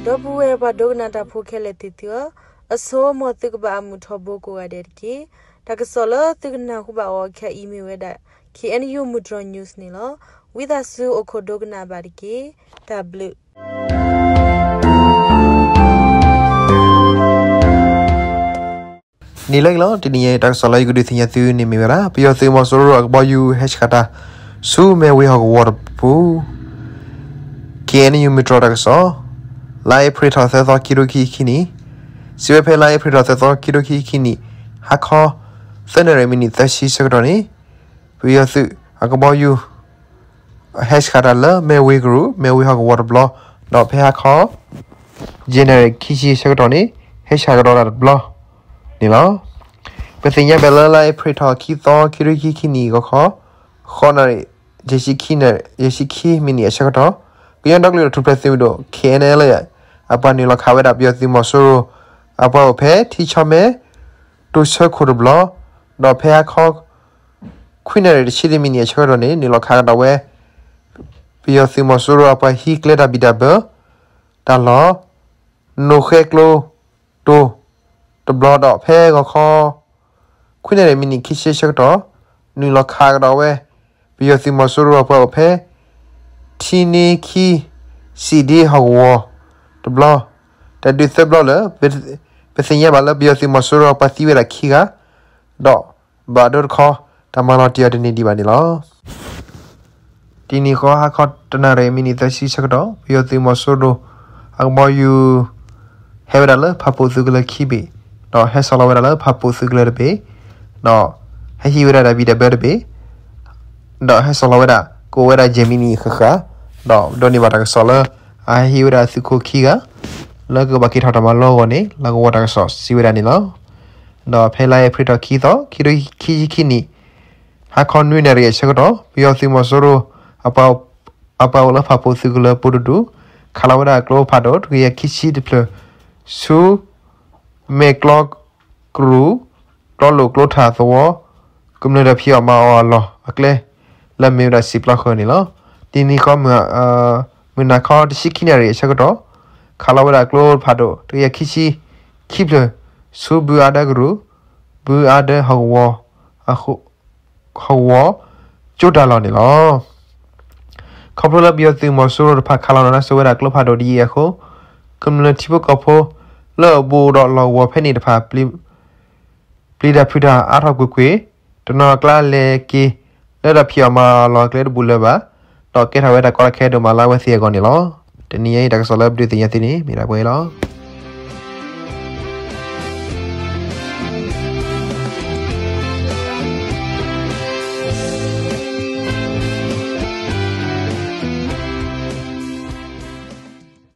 ဒီပုၢ်ဝဲၢ်ပှၤဒိကနၣ်တၢ်ဖိခဲလၢာ်သ့ၣ်သုဧၢ, အဆိ မ်သုကဘၣ်အမုာ်ထီဘိကိးဂၤဒဲးတက့ၢ်. တၢ်ကစီၣ်လၢသုကနၢ်ဟူဘၣ်အီၤခဲအံၤမ့ၢ်ဝဲဒၣ် K N U မုၢ်တြီၤ news န့ၣ်လီၤ. ဝံသးစူၤအိၣ်ခိးဒိကနၣ်ဘၣ်တက့ၢ်. တၢ်ဘျုး နံၤလၢအံၤလီၤ. တနံၤအံၤ တၢ်ကစီၣ်လၢယကဒုးသ့ၣ်ညါသုန့ၣ်မ့ၢ်ဝဲဒၣ် ပယီၤသုးမီၤစိရိၤအကဘီယူၤဟဲဆှၣ်တၢ် ဆူမဲၢ်ဝ့ၤဟီၣ်ကဝီၤတပူၤ K N U မုၢ်တြီၤတၢ်ကစီၣ်, လါအ့ဖြ့ၣ်ထီၣ်သၢသီ ခံထိခံဆံခံနံၣ်, စံးဝဲဖဲလါအ့ဖြ့ၣ်ထီၣ်သၢသီ ခံထိခံဆံခံနံၣ် ဟါခီ သၢနၣ်ရံၣ်မံးနံးသၢဆံဆၢကတီၢ်န့ၣ် ပယီၤသုးအကဘီယူၤ ဟဲဆှၣ်တၢ်လၢမဲၢ်ဝ့ၤကရူၢ် မဲၢ်ဝ့ၤဟီၣ်ကဝီၤတဘျီ, ဒီးဖဲဟါခီ ယဲၢ်နၣ်ရံၣ်ခံဆံဆၢကတီၢ်န့ၣ် ဟဲဆှၣ်ကဒီးတၢ်တဘျီန့ၣ်လီၤ. ပသ့ၣ်ညါဘၣ်လၢလါအ့ဖြ့ၣ်ထီၣ်ခံသီ ခံထိခံဆံခံနံၣ် ဂီၤခီ ဃိးနၣ်ရံၣ် ယဲၢ်ဆံခံမံးနံးအဆၢကတီၢ်, ကညီဒီကလုာ်တၢ်ထူၣ်ဖျဲးသုးမုၢ်ဒိၣ် K N L A အပှၤနုာ်လီၤခးဝဲဒၣ်ပယီၤသုးမီၤစိရိၤ အပှၤအိၣ်ဖဲထံဆီမဲ တိစၢခိၣ်တဘျီ, ဒီးဖဲဟါခီ ခွံနၣ်ရံၣ်တဆံတမံးနံးအဆၢကတီၢ်န့ၣ် နုာ်လီၤခးကဒီးဝဲ ပယီၤသုးမီၤစိရိၤအပှၤဟံးကျဲတၢ်ဘံၣ်တၢ်ဘၢ တၢ်လီၢ် နိၣ်ဃဲကျိတိၢ် တဘျီဒီး ဖဲဂီၤခီ ခွံနၣ်ရံၣ်မံးနံးခံဆံဆၢကတီၢ် နုာ်လီၤခးကဒီးဝဲ ပယီၤသုးမီၤစိရိၤအပှၤအိၣ်ဖဲ ထံနံခံ စံးဒ့ဟီၣ်ကဝီၤ တဘျီ, တၢ်ဒုးသၢဘျီလၢ ပသ့ၣ်ညါဘၣ်လၢပယီၤသုးမီၤစိရိၤအပှၤသံဝဲဒၣ်ခံဂၤ ဒီးဘၣ်ဒိတခီ တၢ်မၤလီၤတံၢ်အီၤတန့ၢ်ဒံးဘၣ်န့ၣ်လီၤ. တနံၤဃီဟါခီတနၣ်ရံၣ်မံးနံးသၢဆံဆၢကတီၢ် ပယီၤသုးမီၤစိရိၤ အကဘီယူၤ ဟဲဝဲဒၣ်လၢဖၣ်ပူၣ်သုးကလၢၤခံဘ့ၣ်, ဒီးဟဲဆီလီၤဝဲဒၣ်လၢဖၣ်ပူၣ်သုးကလၢၤတဘ့ၣ်, ဒီးဟဲဟံးဝဲဒၣ်တၢ်ဘံၣ်တၢ်ဘၢတဘ့ၣ်, ဒီးဟဲဆီလီၤဝဲဒၣ် ကအိၣ်ဝဲဒၣ်ယဲၢ်မံးနံးဃၣ်ဃၣ်, ဒီးဒိးန့ၢ်ဘၣ်တၢ်ကစီၣ်လၢ အဟဲဟံးဝဲဒၣ်သုးခိၣ်ခံဂၤ လၢကဘၣ်က့ၤထီၣ်တၢ်မၤလိအဂီၢ်န့ၣ် လီၢ်ကဝီၤတၢ်ကစီၣ်စံးဝဲဒၣ်န့ၣ်လီၤ. ဒီးဖဲလါအ့ဖြ့ၣ်ထီၣ်ခံသီ ခံထိခံဆံခံနံၣ် ဟါခီနွံနၣ်ရံၣ်အဆၢကတီၢ် ပယီၤသုးမီၤစိရိၤ အပှၤအိၣ်လၢဖၣ်ပူၣ်သုးကလၢၤပူၤတဒူၣ် ခးလီၤဝဲဒၣ်ကျိဖးဒိၣ် တကယၤခံဆံတဖျၢၣ် ဆူ မဲၢ်ကျီကရူၢ် ကျီလိာ်ကျိထၣ်သဝီ ကမျၢၢ်တၢ်ဖံးအီၣ်မၤအီၣ်အလီၢ်အကျဲ လၢအမ့ၢ်ဝဲဒၣ်စံာ်ပျီဃၢၤန့ၣ်လီၤ. တနံၤဃီ မုၢ်နၤခီတဆံခံနၣ်ရံၣ်အဆၢကတီၢ် ခးလီၤဝဲဒၣ်ကျိဖးဒိၣ် တကယၤခံဆံခံဖျၢၣ် ဆူဘုအါဒၢကရူၢ် ဘုအါဒၢဟီၣ်ကဝီၤ ဟီၣ်ကဝီၤ ကၠိတၢ်လီၢ်န့ၣ်လီၤ. ခီဖျိလၢပယီၤသုးမီၤစိရိၤတဖၣ်ခးလီၤနါစိၤဝဲဒၣ်ကျိဖးဒိၣ်ဒ်အံၤအဃိ ကမျၢၢ်ထံဖိကီၢ်ဖိ လၢအဘူးဒီးလီၢ်ကဝီၤဖဲန့ၣ်တဖၣ် ပျံၤတၢ်ဖုးတၢ်အါထီၣ်ကွ့ၢ်ကွ့ၢ်, တနီၤအကျါလဲၤက့ၤ လၢတၢ်ဖံးအီၣ်မၤအီၣ်အလီၢ်အကျဲတဘူးလၢၤဘၣ်, ဒီးကဲထီၣ်ဝဲတၢ်ကီတၢ်ခဲဒိၣ်မးလၢအဝဲသ့ၣ်အဂီၢ်န့ၣ်လီၤ. တနံၤအံၤတၢ်ကစီၣ်လၢပဒုးသ့ၣ်ညါသုန့ၣ် မ့ၢ်ဒၣ်ပှဲၤအံၤလီၤ.